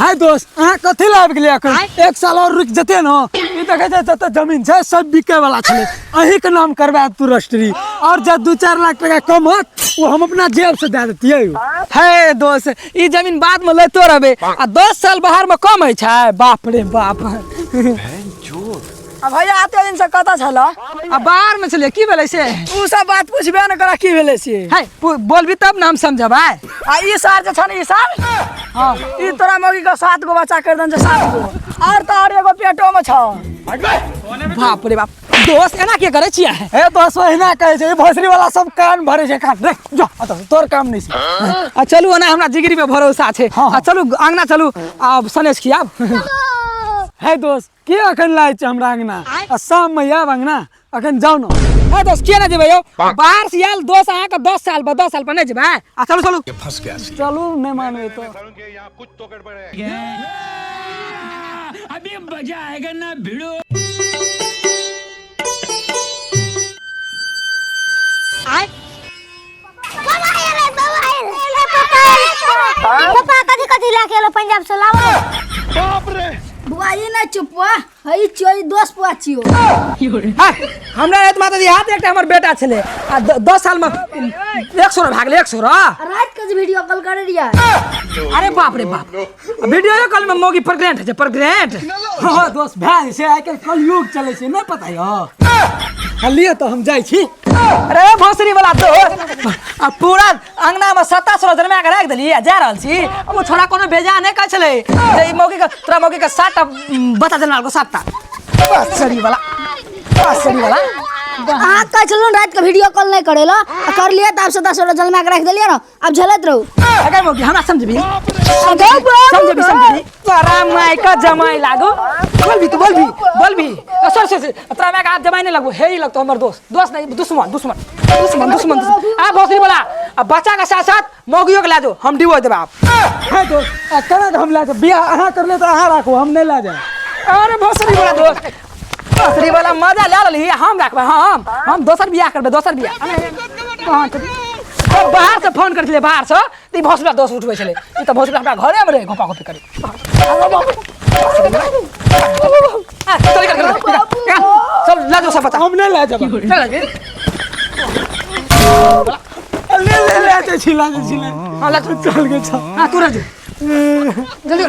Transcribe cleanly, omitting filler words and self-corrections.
हाय दोस्त, अहाँ कथी लए आबि गेलियै एखन? एक साल और रुकि जेतै ने। ई देखै छै जते जमीन छै सब बिकै वाला छलै, अहींके नाम करवा तू रजिस्ट्री, और जे 2-4 लाख टका कम होत ओ हम अपना जेब से दए देतियै। हे दोस्त, ई जमीन बाद में लेतो रहबे, आ 10 साल बाहर में कम होइ छै। बाप रे बाप। आ भैया आते दिन से कतऽ छल? आ बाहर में छलियै, की भेलै से? उ सब बात पुछबे ने करा की भेलै से। है बोलबी तब ने हम समझबै। आ ई साल जे छ ने, ई साल, हाँ, ई तोरा मौगी के 7 गो बच्चा कर देन छै, 7 गो, और तऽ और एगो पेटो में छ। बाप रे बाप, दोस्त एना के करै छियै? हे दोस्त, ओहिना कहै छै, ई भोसड़ी वाला सब कान भरे छै कान। रे जो, अतऽ तोर काम नहि छै। आ चलू, ओना हमरा जिगरी पे भरोसा छै। हाँ, आ चलू अंगना चलू, आब सनेश खियाब। हे दोस्त, के अखन लाय छै हमरा अंगना? आ शाम में आयब अंगना, अखन जाउ न। हे दोस्त, किया नहि जेबै यौ? बाहर से आयल दोस्त अहाँके 10 साल पर, 10 साल पर नहि जेबै? आ चलू चलू। चलू, नहि मानबै तऽ। पापा, कथी कथी लए के एलो पंजाब से? लाबो। बुआ, ई नहि चुप हुआ हई छियो, ई दोस्त पुआ छियो। है, हमरा राति माता जी हाथ एकटा हमर बेटा छलै, आ 10 साल में 100 भाग गेलै, 100। रात के जे वीडियो कॉल करे रहियै। अरे बाप रे बाप, वीडियो कॉल में मौगी प्रेग्नेंट है छै, प्रेग्नेंट। हाँ दोस्त, भए छै, आइ काल्हि कलयुग चलै छै, नहि पता यौ। आ लिअ तऽ हम जाइ छी। अरे भोसड़ी वाला दोस्त, आ पूरा अंगना में 27 जन्मा के राखि देली आ जा रहल छी। अब ओ छोड़ा कोनो बेजा नहि कहै छलै जे ई मौगी के, तोरा मौगी के 7टा बच्चा जन्मालको, 7टा। भोसड़ी वाला, भोसड़ी वाला। अहाँ कहै छलहुँ राति के वीडियो कॉल नहि करै लए, आ करलियै तऽ आब 27 जन्मा के राखि देलियै ने, आब झेलैत रहू। अगर मौगी हमरा समझबी, समझबी, समझबी, तोरा माय का जमाई लागो। बोलबी तू, बोलबी, बोलबी। सर सर, तोरा माय का आप जमाई नहीं लगो, हे ही लगतो हमर दोस्त, दोस्त नहीं, दुश्मन, दुश्मन, दुश्मन, दुश्मन, दुश्मन। आ भोसड़ी बोला, आ बच्चा के साथ साथ मौगियो के ला दो, हम डिवोर्स देब आप। हे दोस्त, आ केना के हम ला जाब? बियाह अहाँ करले तऽ अहाँ राखू, हम नहि ला जायब। अरे भोसड़ी वाला दोस्त, भोसड़ी वाला मजा ले लेली, हम राखबै, हम दोसर बियाह करबै, दोसर बियाह। कहाँ चली? ओ बाहर से फोन कर छलै, बाहर से तऽ ई भोसड़ा दोस्त उठबै छलै। ई तऽ भोसड़ा हमरा घरे मे रहै घोपा घोपी करै। आ, चल, निकल, निकल, निकल, निकल। चल ला जो सब बच्चा। हम नहि ला जाब। चल गे। ले ले, ले जाइ छी, ला जाइ छी, ले। हाँ, ला जो। चल गे, चल। हाँ, तू रह जो जल्दी।